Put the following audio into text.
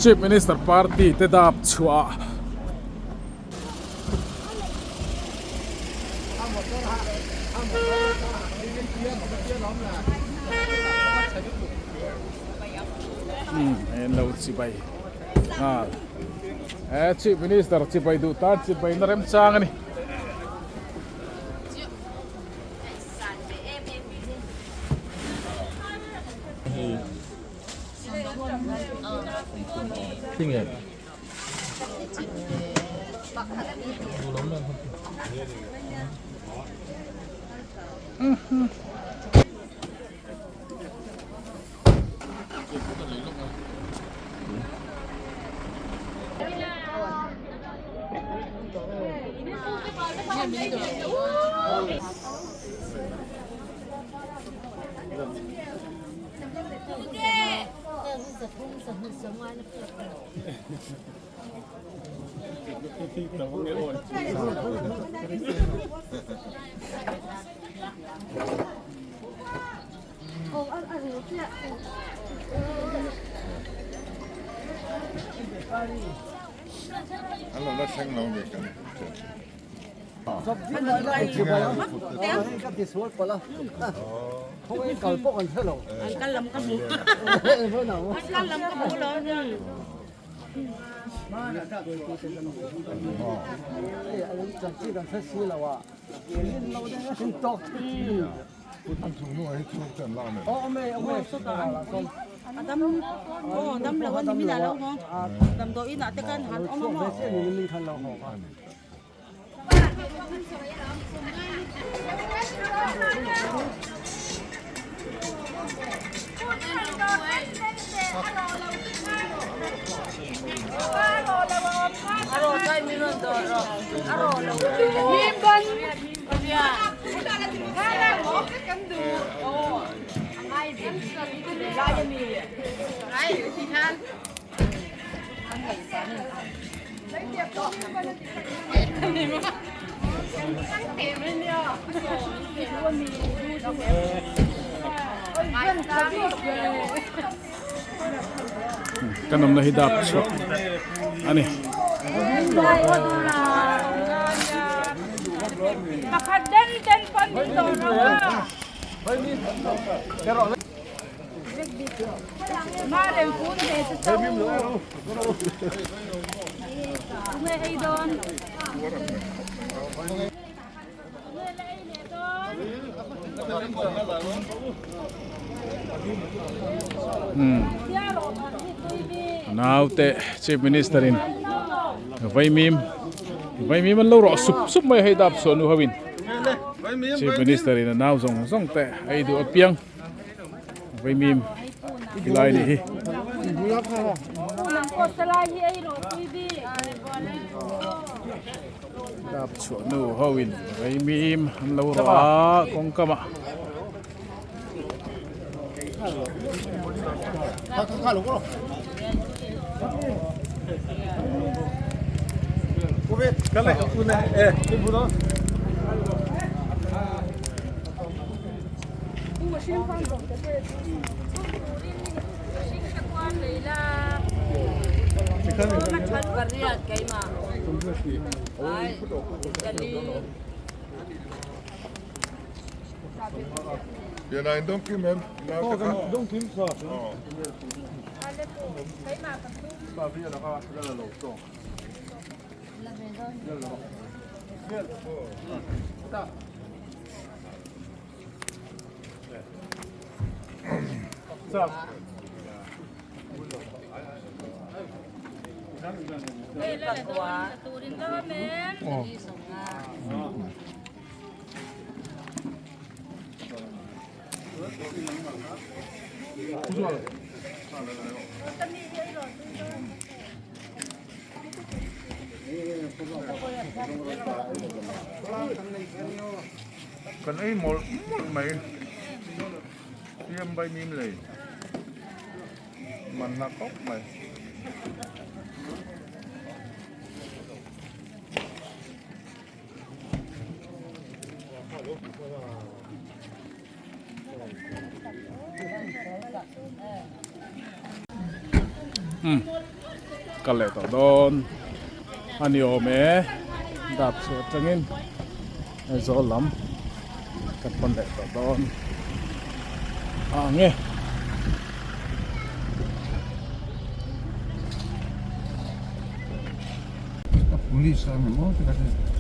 Chief Minister party te dap chhuah ah. Umm en lo chibai nghal he Chief Minister chibai duh tan chibai na remchang a ni. Kan awmna hi dap chhuah a ni. Naute Chief Minister in vaimim vaimim an lo rawh sup sup mai a hei dap chhuah nu ho in Chief Minister in a nau zawng zawng te a ei duh apiang vaimim tilai ni hi. Dap chhuah nu ho in vaimim an lo rawh a kawngka mah. Kan ei mawlh mawlh mai siam vai mim lei man na khawp mai. Hmm. kal leh tawh dawn a ni awm e dap chhuah atangin Aizawl lam kan pan leh tawh dawn a ang e. Police a ni maw ti ka hria.